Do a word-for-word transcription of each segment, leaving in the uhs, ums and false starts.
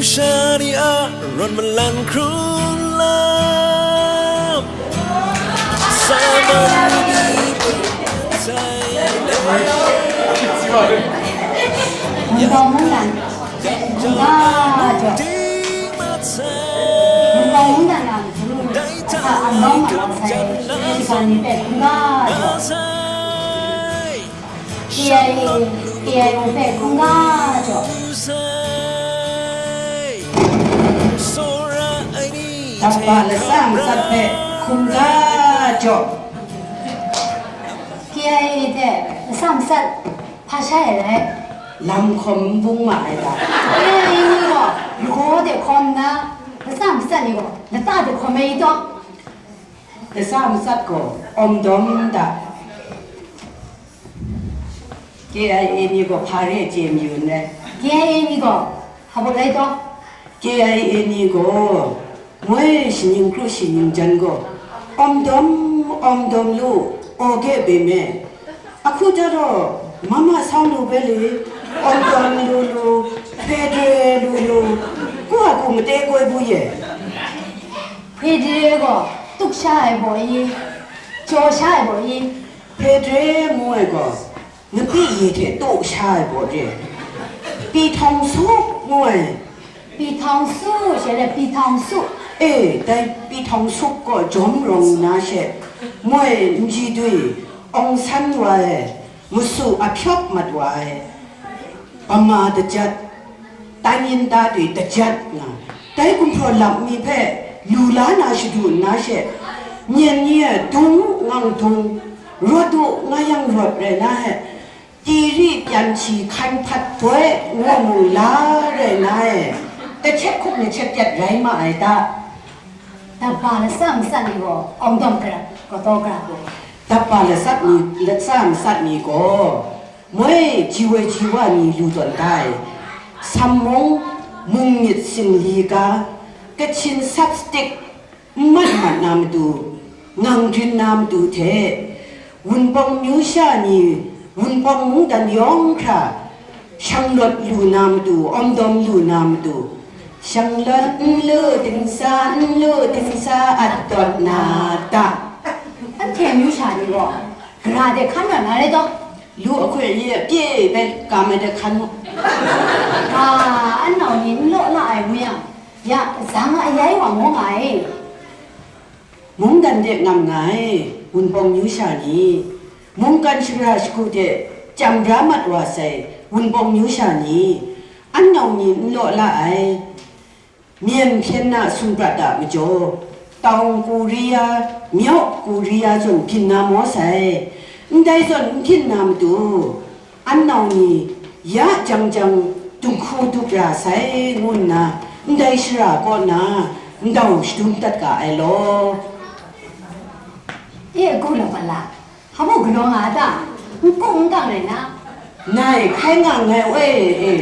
Sha ni a ron malan hkrun lam, sa man ni hpe sai Mungdaw mungdan hpe hkungga jaw, ting mat sai, mungdaw mungdan a matu, dai hta a lawm a lawm sai, shaga ni hpe hkungga jaw. Sai. K I A, K I O hpe hkungga jaw. Tapa latsa matsat hpe hkungga jaw. K I A hte latsa matsat hpa sha e rai? Lam hkawm n bung ma ai ta? K I A ni gaw lagaw de hkawm nna, latsa matsat ni gaw lata de hkawm ai i taw? Latsa matsat gaw awm dawm n ta? K I A ni gaw hpa re chye mayu n rai? K I A ni gaw hpa baw rai taw? K I A ni gaw moi shaning kru shaning jan gaw, awm dawm, awm dawm lu, aw ge bem e. Ahku ja gaw, mama sang lu bai le, awm dawm lu lu, hpe dre lu lu, ku a ku mate koi bu ye. Hpe dre gaw, tuk sha ai baw i, jaw sha ai baw i. Hpe dre ngu ai gaw, Ngapyi ye hte taw sha ai baw re. Pi htawng suk ngu ai. Pi htawng su she le, pi htawng su. E, dai pi htawng suk gaw jawm rawng nna she, moi n ji dwi, awng san wa ai, masu ahpyawp mat wa ai, bama dajat, Tan yin ta dwi dajat nga, dai gumhpraw lam mi hpe lu la na shadu nna she, myen ni e dung u ngang dung, rawt u nga yang rawt rai na he, tiri pyan hti hkan hpat boi ngu mu la rai na e, tahkyet hkup ni hkyet kyat rai ma ai ta? Dapa latsa matsat ni gaw awng dawm gara, kataw gara gaw. Dapa latsa ni, latsa matsat ni gaw, Moi ji woi ji wa ni lu tawn da ai, Sam mung, mung myit singli ga, Kachin sapstik n mat mat na matu, ngang rin na matu hte, Wunpawng myu sha ni, Wunpawng mungdan yawng hkra, shanglawt lu na matu, awmdawm lu na matu, shanglawt n lu dingsa, n lu dingsa at dawt na ta? Anhte myu sha ni gaw, gara de hkan rawt na rai taw? Lu ahkoi ye pye bai kam ai de hkan mu. Ga, an nau ni n law la ai ngu yang, ya, zang a yai wa ngu nga ai. Mungdan de ngam nga ai, Wunpawng myu sha ni, mungkan shara shagu de chyam bra mat wa sai, Wunpawng myu sha ni, an nau ni n law la ai. Myen hpyen na sung prat a majaw, Tawng Korea, Myaw Korea zawn byin na maw sai, ndai zawn n byin na matu, an nau ni ya jang jang dunghku dup ra sai, ngu nna ndai shara kaw na ndau shadum dat ga ai law. E, agu lam a la, hpa mung galaw nga a ta? N kung n kang rai na? Nai, hkai nga nngai, e, e,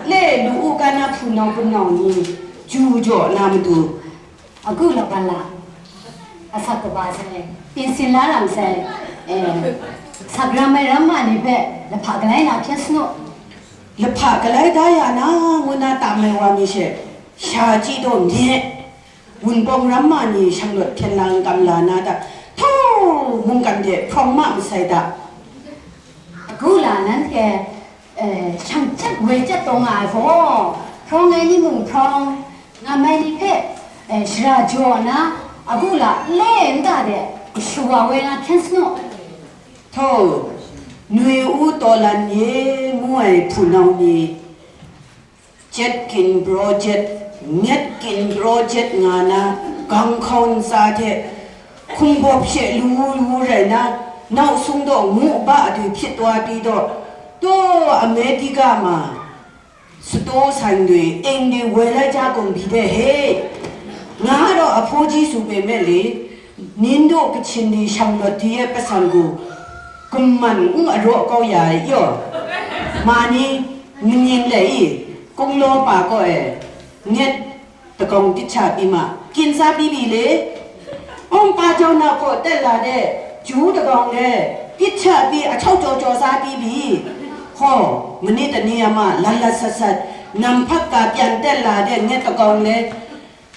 le lu u ga na hpunau punau ni, ju jaw na matu. Agu lam a la, asak kaba sai, pyin sin la ram sai, e, sak ram ai ramma ni hpe lahpa galai na hpyen sanu. Lahpa galai da ya na, ngu na tam ai wa mi she, sha chyi taw mye. Wunpawng ramma ni shanglawt hpyen lang kam la na ta? Htau, mungkan de hprawng ma masai ta? Agu la nanhte, eh, shang chyat woi chyat taw nga ai gaw, hprawng ai ni mung hprawng, ngam ai ni hpe, eh, shara jaw na, agu la le nta de kashu wa woi na hpyen sanu. Htau, nwi u taw lan ye ngu ai hpunau ni, Jet kin braw jet, nyet kin braw jet nga na, gang hkau ntsa hte hkumbawp she lu lu rai na, nau sung daw mu ba du hpyit wa pyi daw, taw America ma, sataw san dwi, eng dwi woi lai ja gumbi de he, nga daw ahpaw ji su pe me le, Nin daw Kachin ni shanglawt di e pasan gaw, kumman n araw kau ya ai yaw, ma ni, maning lai i, kunglaw pa kaw e, nyet, tagawng tit sha pyi ma, kin sa pyi pyi le, awng pa jau na hpaw tet la de, ju tagawng le, tit sha pyi, ahkyau jaw jaw sa pyi pyi, Hkaw, manit ani a ma, lat lat sat sat, nam hpat ga pyan tet la de, nget kagawng le,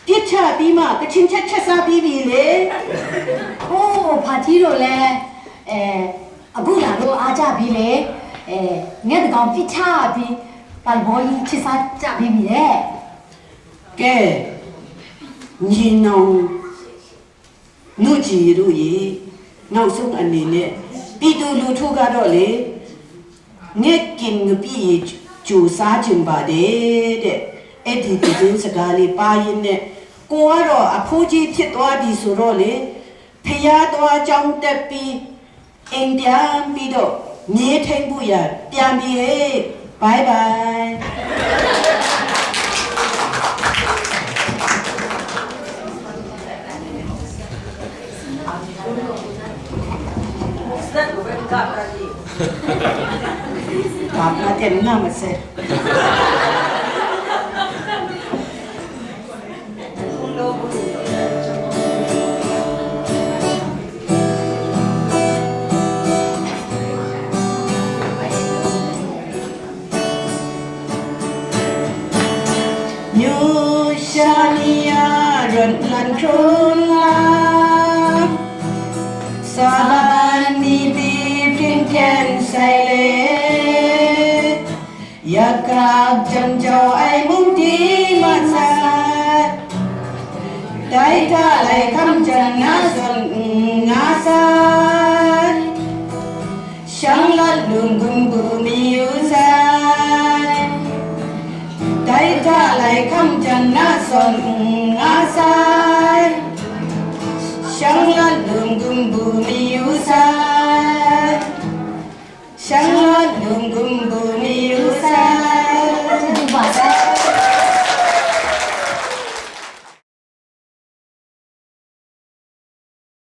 pyit hta pyi ma, kachyin htet htet sa pyi pyi le. O, hpa hti raw le, eh, agu la raw a ja pyi le, eh, nget kagawng pyit hta pyi, palbaw yi htit sa ja pyi pyi le. Ke, ni nawng, nu ji ru i, nau sung ani ne, pi du lu htu ga daw le, nge kin ngapi i, ju sa jin ba de, de, e di di jin saga le pa yin ne, ko a raw a hpu ji hpyit wa di su raw le, hpya taw a chyawm tep pyi, ing pyam pyi daw, nye hpyen bu ya, pyam pyi e, bye bye. Gap na ten na ma se. Myu sha ni a rawt lan hkrum la, Saban ni pyi hpring hkyen sai le, yakak jang jau ai mung di mat sai. Dai hta lai hkam jan na zawn n nga sai. Shang lat lum gumbu mi yu sai. Dai hta lai hkam jan na zawn n nga sai. Shang lat lum gumbu mi yu sai. Shang lat lum gumbu mi